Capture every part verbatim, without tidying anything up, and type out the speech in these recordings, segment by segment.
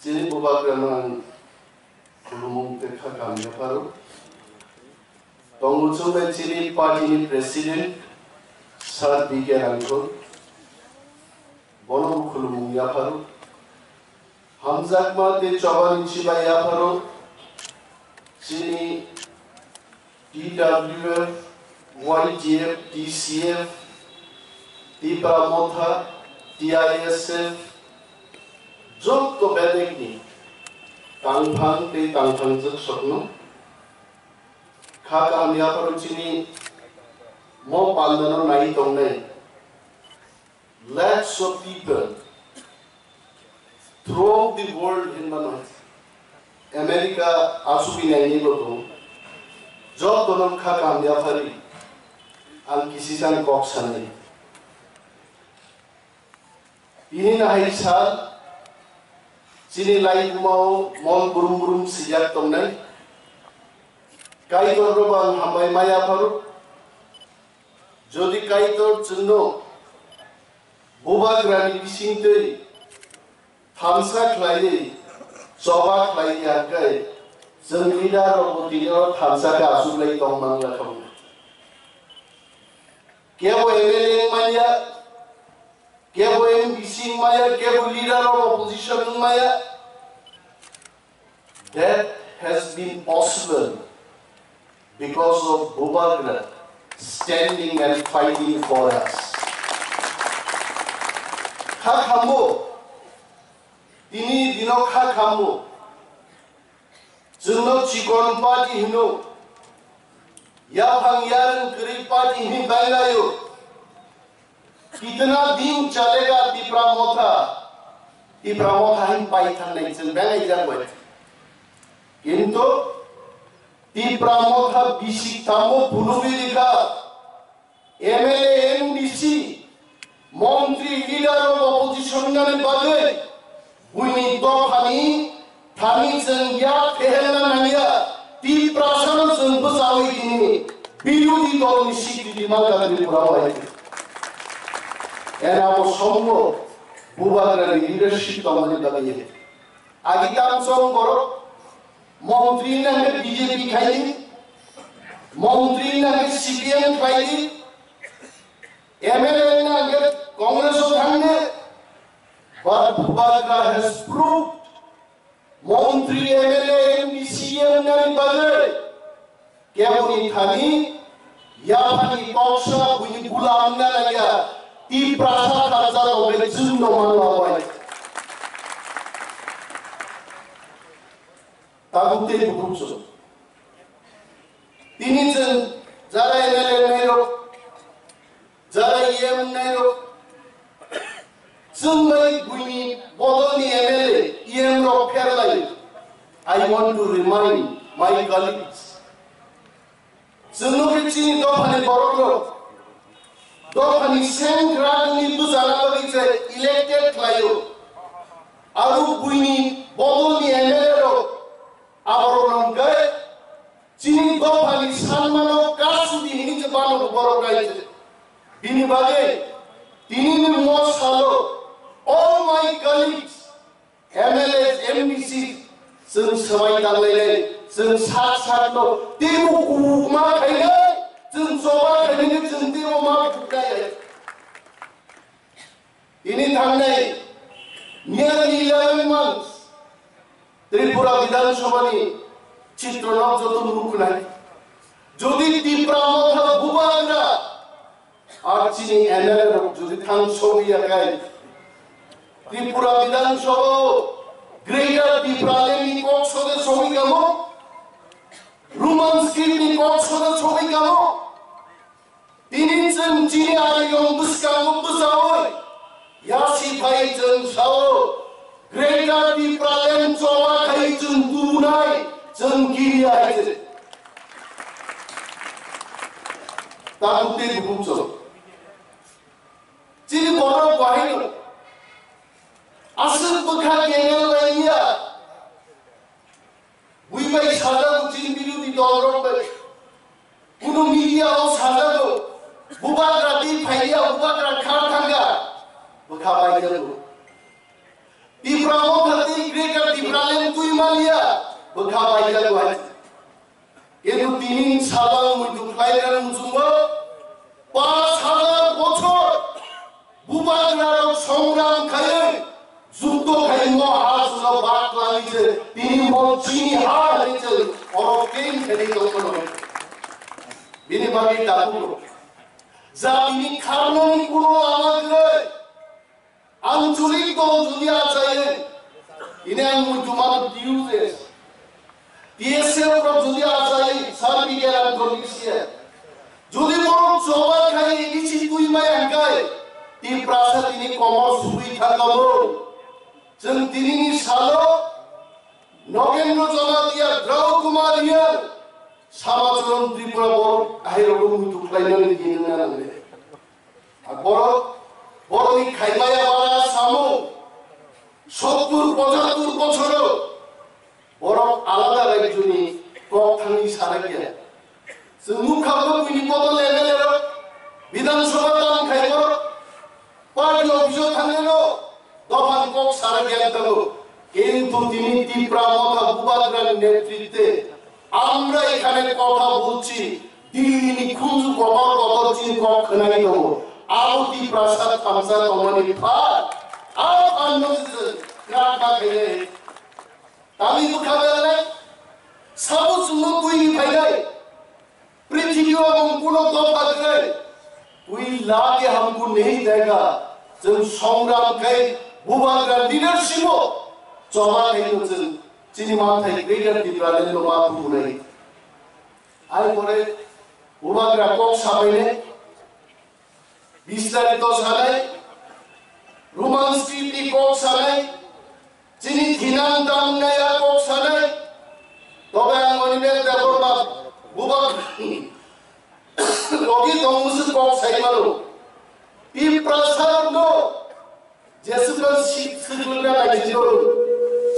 Chini bubagrano ang khulumung tei kha kaham yapharo. Tongo chwngbai chini party ni president Sir B K Rangkhol, bono bo khulumung yapharo. Hamjakma tei chobani chibai yapharo chini T W F, Y T F, T C F, Tipra Motha, T I S F, jotto bedekni tangphang tei tangphangjwk sokno kha kaham yapharo chini mo pandano nai tongnai lakhs of people throughout the world hinmano America achugwi nainaibo tongo. Jotono kha kaham yaphari ang kisisa kok sanai. Tini nahai sal chini lai bumao mol brum brum sijak tongnai. Kaitor robo ang hambai ma yapharo. Jodi Kaitor chwngno bubagrani bisingtwi thansa khlaiwi choba khlai ya khe, chwng leader rokbo tini o thansa khe achuklai tong man la thangna. Kebo M L A wng manya, kebo M D C wng manya, kebo leader of opposition wng manya. That has been possible because of Bubagra standing and fighting for us. Kha khambo, tini dino kha khambo. Chwngno chikon party hino, yaphang yarwng kwrwi party hini banglaio. Kitna din chalega Tipra Motha, Tipra Motha hin pai thangnai chwng bangai jagwi. Kintu Tipra Motha bisik tamo phunugwi rikha. M L A, M D C, montri, leader of opposition nani bagwi buini dophani thani chwng ya phehelna nangya, Tiprasano chwng bwchawi tini birodhi dolni sikriti mangkha Tripura o hai. Ena bo sombo Bubagrani leadership tongmani bagwi. Agi tamsong borok montri nangkhe B J P khaidi, montri nangkhe C P M khaidi, M L A nangkhe Congress o thangdi. But Bubagra has proved montri, M L A, M D C, M L A ni bagwi keboni thani yaphani koksa buini bula wngna nangya, Tiprasa kharjak rok bai chwngno manma bai. Tabuk tei bukhuk chwng. Tini chwng jara M L A nairok, jara E M nairok, chwng bai buini bodolni M L A, E M rok pherlai. I want to remind my colleagues, chwngno khe chini dophani borokrok, dophani sengkrakni bwchana bagwi se elected khlaio. Aro buini bodolni M L A rok aborok nongkhe chini dophani sanmano kasudi hini se bano borok kaise. Bini bagwi tinini mo salo all my colleagues, M L A, M D C, chwng swmai tanglainai, chwng sak sakno teibo kubukma khainai, chwng choba khainai, chwng teibo ma buknai. Ini thangnai nearly eleven months Tripura Bidhan Sabha ni chitro no joto nuknai. Jodi Tipra Motha Bubagra ar chini M L A rok jodi thang sogwi ya kai, Tripura Bidhan Sabha o Greater Tipraland ni kok sode sogwi kamo, Roman script ni kok sode sogwi kamo, tini chwng chini ayong bwskango bwchaui yasi phai chwng sao, Greater Tipraland choba khai chwng tubunai chwng kiri hai se. Tabuk tei bukhuk chwng. Chini borok bahai no aswk bwkha kengel lai ya. Bui bai sajago chini birodhi dol rok bai. Kuno media o sajago. Bubagra tei phaiya, Bubagra kha thangya. Bwkha bai jago. Tipra Motha tei Greater Bwkha bai ya bai. Kintu tini salo muitu khlairang muchungo pas hajar bochor bubagrarok songram khaiwi jukto khaimo ha sulo bak lani je tini bo chini ha hwnwi je oro ken khani tongmano. Bini bagwi tabugo. Jatini kharnani kuno lama kwrwi. Anchulik dol jodi achai, ini ang muitu mano diu je. T S F rok jodi achai, sar bigiyan ang tongmisia. Jodi borok choba khai ini si tui mai angkai, Tiprasa tini komor sugui thangkamo. Chwng tinini salo Nogendra Jamatia, Drau Kumar Reang, Samacharan Tripura borok ahirok muitu khlainani gini nang le. Borok, borokni khaimaya bara samung, sottur pochattur bochoro borok alada rajyoni kok thangwi sarakya. Chwng nukha bo buini bodol M L A rok, Bidhan Sabha tang khai borok, party office o thangnai rok, dophani kok sarakya tongo. Kintu tini Tipra Motha Bubagra netritwe Amra ekhane kotha bolchi, Dillini khunju kotor kotor chini kok khwnai tongo. Abo Tiprasa thansa tongmani phan. Abo phanno se krak ma khainai. Tani bwkha belai. Sabo chwngno twi ni phainai. Prithibi o mung kuno dopha gwnai. Koi lage hamko nahi dega. Chwng songram khai Bubagra leadership o choba khai no chwng chini manthai Greater Tipraland no ma phunai. Ai pore Bubagra kok sabaine bistarito sanai, Roman script ni kok sanai, chini thinang tamnai a kok sanai, tobe ang oni nek debor ma Bubagra logi tongmusu kok sai mano. Tiprasa no Jesukan sikul na lagi jidoro.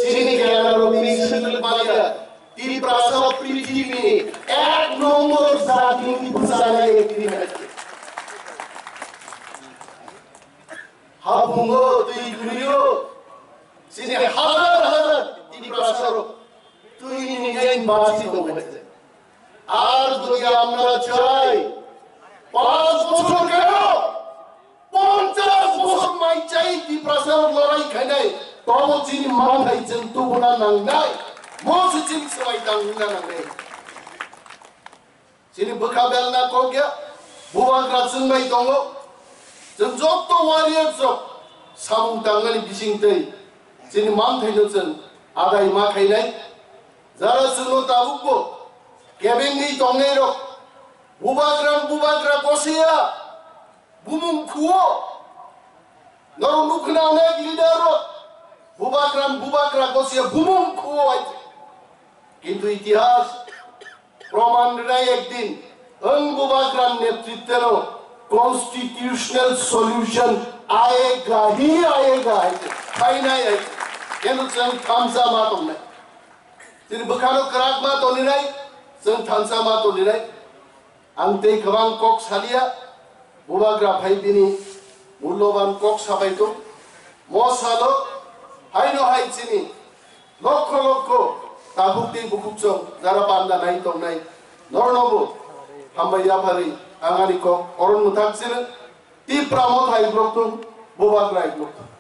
Sini kaya na robi sikul palia. Tiprasa prithibini ek nombor jati ni pusara ek dini. Habungo tui gurio. Sini hazar hazar Tiprasa ro. Tui ni ngai basi to. Ar duniya amra chai. Panch bochor keno? Ponchash bochor mai chai Tiprasa lorai khainai, tobo chini manthai chwng tubuna nangnai, mo se chini swbai tangna nangnai. Chini bwkha belna kok ya, Bubagra chwng bai tongo, chwng jotto warriors rok samung tangnani bising tei chini manthai no chwng adai ma khainai, jara chwngno tabukbo kebengwi tongnai rok, Bubagra Bubagra kosiya, Bumung khuo. Norok nukna onek leader rok. Bubagra, Bubagra gosia bumung khuo ai. Kintu itihas proman rinai ekdin. Ang Bubagra netritwno constitutional solution ayega hi ayega hai. Phainai hai. Kintu chwng thansa ma tongnai. Chini bwkhano kwrak ma toninai. Chwng thansa ma toninai. Ang tei kwbang kok salia, Bubagra phai bini mulloban kok sabai tong. Mo salo haino hai chini lokho lokho tabuk tei bukhuk chwng jara panda nai tongnai nornobo hambai yapharwi ang ani kok oron mwthak chini Tipra Motha hai blok tong, Bubagra hai blok tong.